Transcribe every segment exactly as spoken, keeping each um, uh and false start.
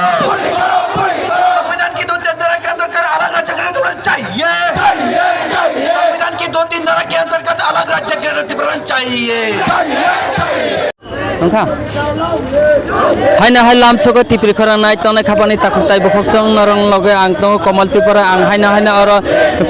संविधान की दो तीन धारा के अंतर्गत अलग राज्य घटना त्रिपुरा चाहिए। संविधान की दो तीन धारा के अंतर्गत अलग राज्य घटना त्रिपुरा चाहिए। Wngkha. Haino hai lamsogo Tipri khorang nai tongnai khapani takhuk tai bukhuk chwng norong loge ang tongo Komal Tripura, ang haino haino oro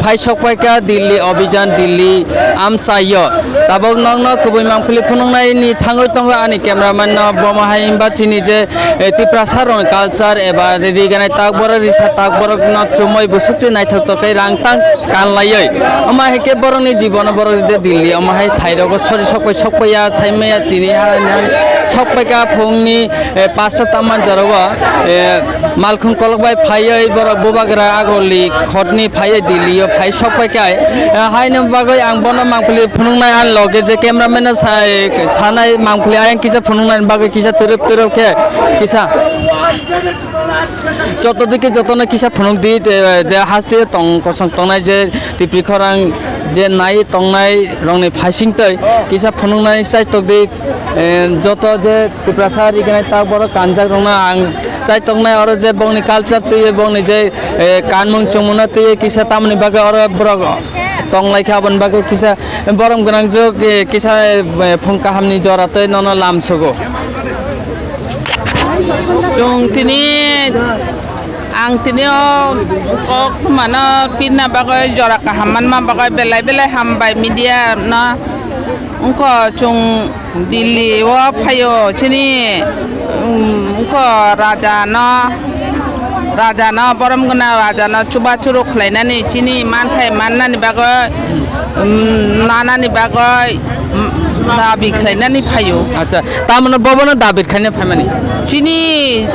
phai sok paikha Delhi Abhijan, Delhi amchaio. Tabok nokno kubui mangpili phunuknaini thangwi tongo ani cameraman no, bomo hai himba chini je, eh, Tiprasa rokni culture eba riganai tak borok risa tak borok no chumui busuk se naithok tok khe rang tang kan laiwi. Omo hai khe borokni jibono borok je Delhi omo hai thai rogo sori sok pai sok paiya sai maya tini hai sok paikha phungni, eh, pasta tamman jorogo, eh, Malkhung kolok bai phaiwi borok bubagra agoli khotni phaiwi Delhi o phai sok pai kai. Haini bagwi ang bono mangpili phunuknai, ani loge je cameraman no sai sanai mangpili ayang kisa phunuknai bagwi kisa twrwp twrwp khe kisa. Joto dike jotono kisa phunuk di, te, je haste tong kosong tongnai je Tipri khorang je nai tongnai rokni phaising twi kisa phunuknai chai tok di. Eh, joto je Tiprasa riganai tak borok kanjak rokno ang chai toknai oro je bongni culture twi bongni je, eh, kanmung chumungno twi kisa tamoni bagwi oro borok tong lai kha aboni bagwi kisa borom gwnang jok, eh, kisa, eh, phung kahamni jora twi nono lam sugo. Chwng tini, ang tini o kok mano pirna bagwi jora kaham manma bagwi belai belai hambai media no. Wngkha chwng Delhi o phaio chini, um, wngkha raja no, raja no borom gwnang raja no chuba churu khlainani chini manthai mannani bagwi, um, nanani bagwi, um, dabi khlainani phaio. Acha, tamano bobono dabi khlaina phaimani? Chini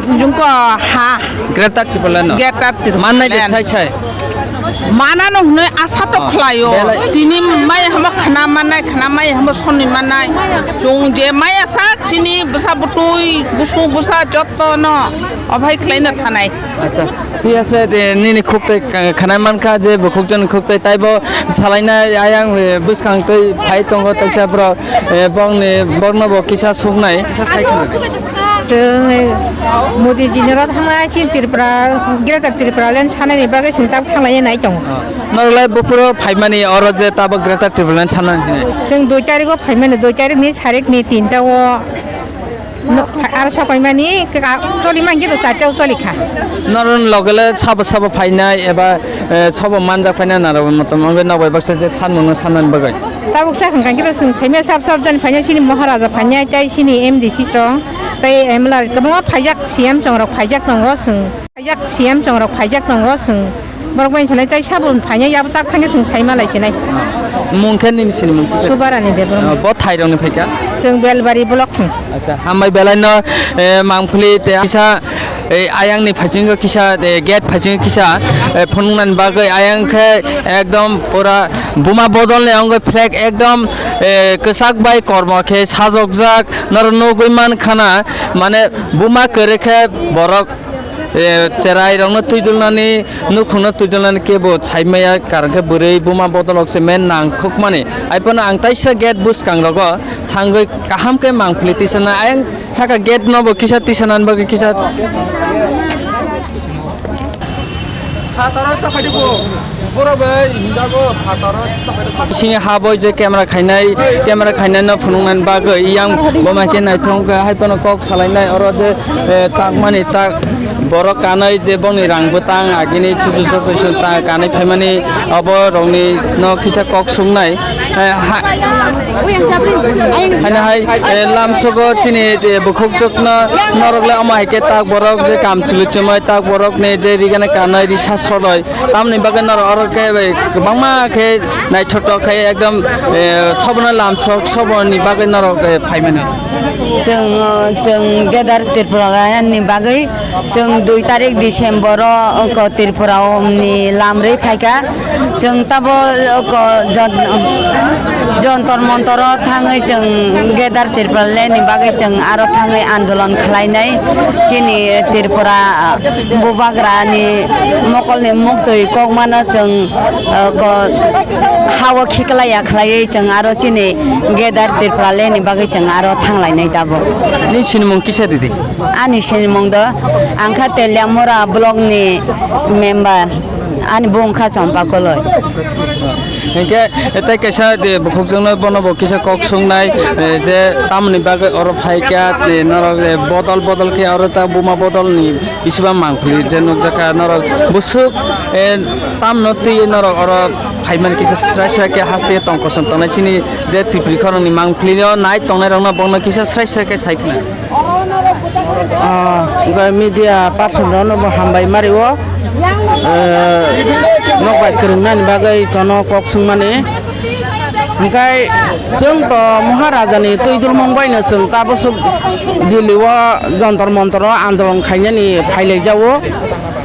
wngkha ha. Greater Tipraland no? Greater Tipraland. Mannai de sai sai. Manano hwnwi asa to khlaio. Belai. Tini mai hamo khna mannai, khna mai hamo sonni mannai. Chwng je mai asa tini bwsa bwtwi, busu bwsa jotto no ophai khlaina thanai. Acha, thik ase, de, nini khuk twi, eh, khna mankha je bukhuk jon khuk twi taibo salaina ayang, eh, bwskang twi phai tongo taisa borok, eh, bongni borno bo kisa suknai. Kisa sai khna. Chwng, eh, Modi ji ni rw thangna chini Tripura, Greater Tripura Land sanani bagwi chwng tabuk thanglaina nai tongo. Ah, norok lai buphuru phaimani oro je tabuk Greater Tripura Land sanani hinwi? Chwng dui tarikh o phaimani, dui tarikh ni sarik ni tinta o no, aro sokoimani ka, choli mankhe to charta o choli kha. Norok loge le sabo sabo phainai eba, eh, sabo manjak phainai norok motom wngwi nok bai baksa je sanmung no sanani bagwi? Tabuk sa hwnkha khe to chwng saimaya sab sab jani phainai, chini Maharaja phainai, tei chini M D C rok, tei M L A kwbangma phaijak, C M chwng rok phaijak tongo, chwng phaijak, C M chwng rok phaijak tongo, chwng borok bai sanai tei sabun phainai, abo tak thangkhe chwng saima lai sinai. Mung khe nini sini mung kisa? Subarani Debbarma. Ah, bo thai rokni phaikha? Chwng Belbari block ni. Acha, hambai belai no, eh, mangpili te kisa, eh, ayang ni phaisingo kisa, eh, gate phaisingo kisa, eh, phunuknani bagwi ayang khe ekdom pura buma bodol ni wngwi flag ekdom, eh, kwchak bai kormo khe sajokjak norok nugwi mankhana, mane buma kwrwi khe borok, eh, cherai rokno twi dulnani, nukhungno twi dulnani kebo saimaya, karon khe bwrwi buma bodolok se men nangkhukmani. Aiphano ang taisa gate bwskang rogo thangwi kaham khe mangpili tisana. Ayang saka gate no bo kisa tisanani bagwi kisa. Sini haboi je camera khainai, camera khainai no phunuknani bagwi yang bo mai khe naithok khe hai phano kok salainai oro je, eh, takmani tak borok kanwi je bongni rang bwtang agini chuchu chuchu ta kanwi phaimani obo rokni no kisa kok sungnai. Eh, ha-, haino hai, eh, lamsogo chini, eh, bukhukjwkno norok le omo hai khe tak borok je kam chwlwi chumai tak borokni je rigana kanai risa sodoi tamoni bagwi norok oro khe bai kwbangma khe naithotok khe ekdom, eh, sobono lamsok soboni bagwi norok, eh, phaimani. Chwng, chwng Greater Tripura ni bagwi Chwng dui tarik December o oko Tripura o ni lamrwi phaikha. Chwng tabo oko jon-, Jontor Montor o thangwi chwng Greater Tripura Land ni bagwi chwng aro thangwi andolon khlainai. Chini Tripura, ah, bubagra ni mokol Kolni muktwi kokmano chwng, uh, ko, hao khiklaiya khlaiwi chwng aro chini Greater Tipraland ni bagwi chwng aro thanglainai tabuk. Ni sinimung kisa didi? Ani sinimung do ang kha Teliamura block ni member, ani bung kha Chompa Koloi. Hinkhe tei kaisa, eh, bukhukjwkno bono bo kisa kok sungnai, eh, je tamoni bagwi oro phaikha, eh, norok, eh, bodol bodol khe oro ta buma bodolni bisiba mangpili je nukjakha norok busuk, eh, tamno twiwi norok oro phaimani kisa srai srai khe haste tong kosom tongnai chini je Tripuri khorokni mangpilino nai tongnairokno bono kisa srai srai khe sai khna. Ah, hwnkhe media person rokno bo hambai mario. Eh, nok bai kwrwngnani bagwi tono kok swngmani. Hwnkhe chwng to Maharajani twi dulmung baino chwng tabuk swk Delhi o Jantar Mantar o andolon khainani phailaijao.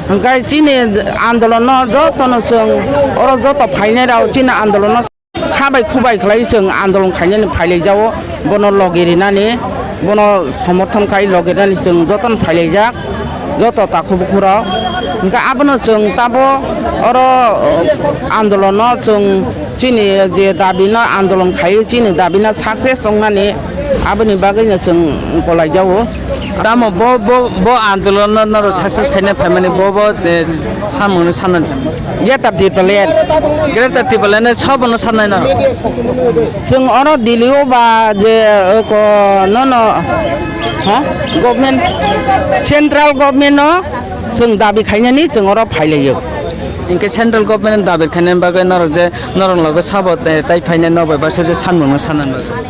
Hwnkhe chini andolono jotono chwng oro joto phainai rok chini andolono kha bai khu bai khlai chwng andolon khainani phailaijao, bono logi rinani, bono somorthon khai logi rinani chwng jotono phailaijak, joto takhuk bukhuk rok. Hwnkhe abono chwng tabo oro, uh, andolono chwng chini je dabi no andolon khai, chini dabi no success wngnani, aboni bagwi no chwng golaijao. Tamo bo, bo, bo andolon no norok success khaina phaimani bo, bo, eh, samung no sanani. Greater Tipraland. Greater Tipraland no sobo no sanai norok. Chwng oro Delhi o ba je, eh, ko, no, no, ha? Government, central government no chwng dabi khainani chwng oro phailaio. Hinkhe central government dabi khainani bagwi norok je norok logo sabo te-, tai phainai no bai baksa je sanmung no sanani bagwi.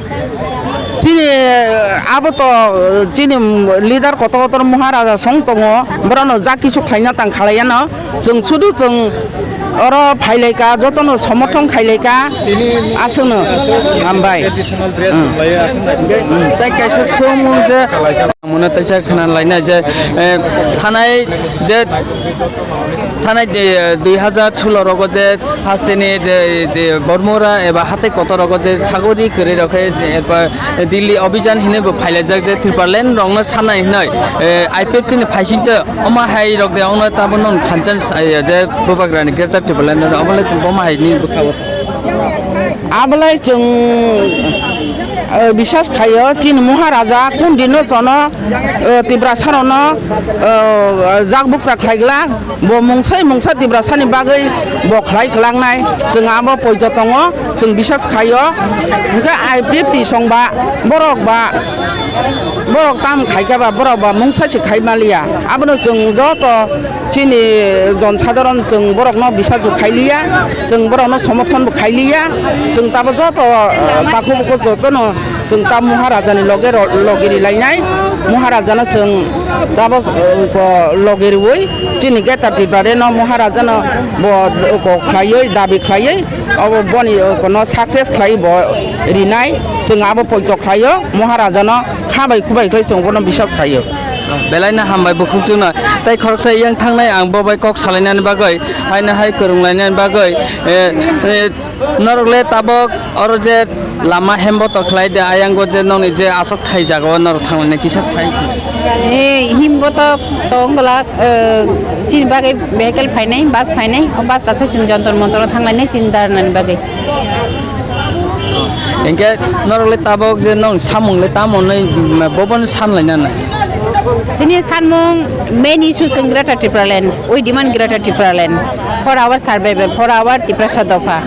Chini, eh, abo to, eh, chini leader kotor kotor Maharaja song tongo, borokno ja kisu khlaina tang khalaiya no. Chwng sudu chwng oro phailaika, jotono somorthon khailaika, aswkno hambai. Traditional dress Hmm. chumlaiwi aswk nai. Tei kaisa songmung je mone teisa khna lainai je, eh, thanai je, thanai, eh, dui hazar solo rogo je hasteni je, je Bormura eba hatai kotor rogo je sagori kwrwi rok khe, eh, eba Delhi Abhijan hinwi bo phailaijak je Tipraland rokno sanai hinwi, eh, I P F T ni phaisingtwi omo hai rok de ongno tabuk nong thansa je Bubagrani Greater Tipraland no omo le bomo hai ni bwkha o. Abolai chwng, eh, bisas khaio chini Maharaja kundi no chono, eh, Tiprasa rokno, eh, jak bukcha khlaigla. Bo mungsai mungsa Tiprasani bagwi bo khlai kwlangnai, chwng abo poito tongo, chwng bisas khaio. Hwnkhe I P F T songba borok ba, borok tam khaikha ba, borok ba mungsa se khai maliya. Abono chwng joto chini jon sadharon chwng borokno bisas bo khailiya, chwng borokno somorthon bo khailiya, chwng tabo joto, eh, takhuk bukhuk jotono Chwng ta Maharajani loge ro-, loge rilainai, Maharajano chwng tabo, uh, ko loge riwi, chini Greater Tipraland no Maharajano bo, uh, ko khlaiwi, dabi khlaiwi, abo boni, uh, kono success khlaiwi bo rinai, chwng abo poito khlaio, Maharajano kha bai khu bai khlai chwng bono bisas khlaio. Belai no hambai bukhuk chwngno. Tai khoroksa yang thangnai ang bo bai kok salainani bagwi, haino hai kwrwnglainani bagwi, eh, eh, Norok le tabok oro je lama hembo to khlai de, ayang go je nokni je aswk thai jaga o norok thang lainai kisa sai. Eh, himbo to tong glak, eh, chini bagwi vehicle phainai, bus phainai, o bus kasa chwng Jantar Mantar o thang lainai chini dharna ni bagwi. Hinkhe norok le tabok je nokni samung le tamo hinwi, mm, bobo no san lainani? Chini sanmung main issue chwng Greater Tipraland, we demand Greater Tipraland for our survival, for our Tiprasa dopha.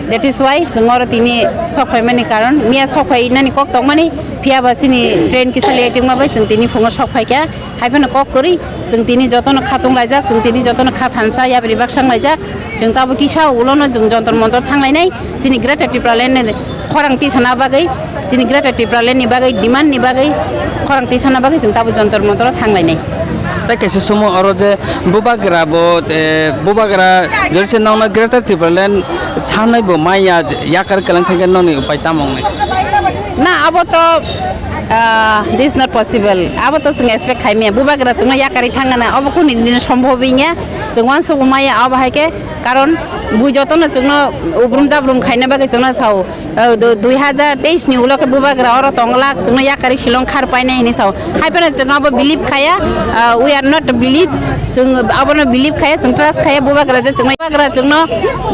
That is why chwng oro tini sok phaimani karon, miya sok phainani kok tongmani, phiya ba chini train kisa late wngma bai chwng tini phungo sok phaikha. Hai phano kok kwrwi, chwng tini jotono kha tong laijak, chwng tini jotono kha thansa, yapri baksa wng laijak. Chwng tabuk kisa ulono chwng Jantar Mantar thang lainai, chini Greater Tipraland ni khorang tisana bagwi, chini Greater Tipraland ni bagwi, demand ni bagwi khorang tisana bagwi chwng tabuk Jantar Mantar o thang lainai. Tai kaisa sumo oro je Bubagra bo, eh, Bubagra jori se nokno Greater Tipraland sanai bo maya, yakar kwlang thangkhe nokni upai tamo wngnai? Na, abo to Ah, this is not possible. Abo to chwng expect khai maya. Bubagra chwngno yakarwi thangana. Abo kuni din sombhob wngya. Chwng uansuk maya abo hai khe. Karon bui jotono chwngno ubrum jabrum khaina bagwi chwngno sao. Ah, du-, dui hazar teis ni ulo khe bubagra oro tonglak chwngno yakarwi Shillong khar painai hinwi sao. Hai phano chwng abo believe khaya. Ah, we are not believe. Chwng abono believe khaya, chwng trust khaya bubagra je chwngno, bubagra chwngno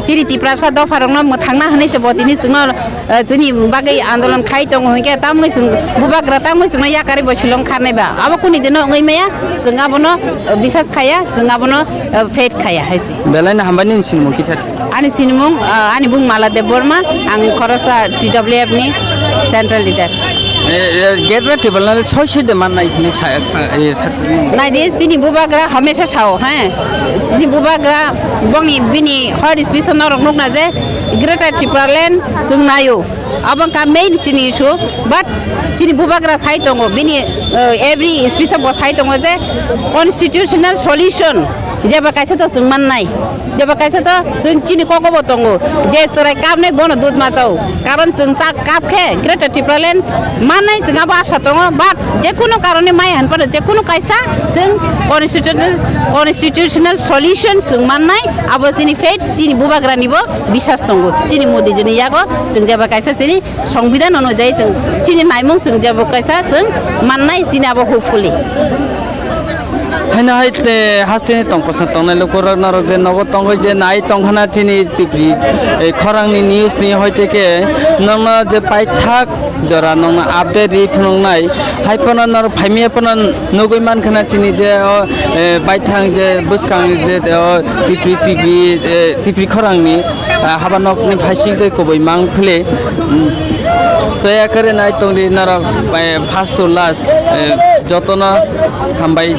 chini Tiprasa dopharokno mwthangna hinwi se bo tini chwngno eh, chini bagwi andolon khai tongo hinkhe, tamni chwng bubagra tamni chwngno yakarwi bo Shillong kharnai ba. Abo kuni dino wngwi maya, chwng abono, eh, bisas khaya, chwng abono, eh, faith khaya hai se. Belai no hambai nini sinimung kisa. Ani sinimung, eh, ani bung Mala Debbarma, ang khoroksa T W F ni central leader. Eh, eh, Greater Tipraland soi soi de mannai hini sa, eh, sa. Nai di chini bubagra hamesa sao, he. Chini bubagra bongni bini hor speech norok nukna je Greater Tipraland chwng naio. Abo wngkha main chini issue, but chini bubagra sai tongo, bini, uh, every speech bo sai tongo je constitutional solution jeba kaisa to chwng mannai, jeba kaisa to chwng chini kokobo tongo je chwrai kapnai bono dud machao, karon chwng chak kap khe Greater Tipraland mannai chwng abo asa tongo, but jekunu karone mai han pano jekunu kaisa chwng constitutional, constitutional solution chwng mannai abo chini faith, chini bubagrani bo bisas tongo. Chini Modi jini yago chwng jeba kaisa chini Songbidan onujai chwng chini naimung chwng jebo kaisa chwng mannai chini abo hopefully. Haino hai te hasteni tongkosong tongnai lukurok norok je nogo tongwi je nai tongkhana chini Tipri, eh, khorangni news ni hoite khe nokno je paithak jora nokno update ri phunuknai hai phano norok phaimiya phano nugwi mankhana chini je o, eh, baithang je bwskang je o Tipri T V, eh, Tipri khorangni ah, haba nokni phaising tei kubui mang phili, mm, chaya kwrwi nai tongdi norok, eh, first to last, eh, jotono hambai.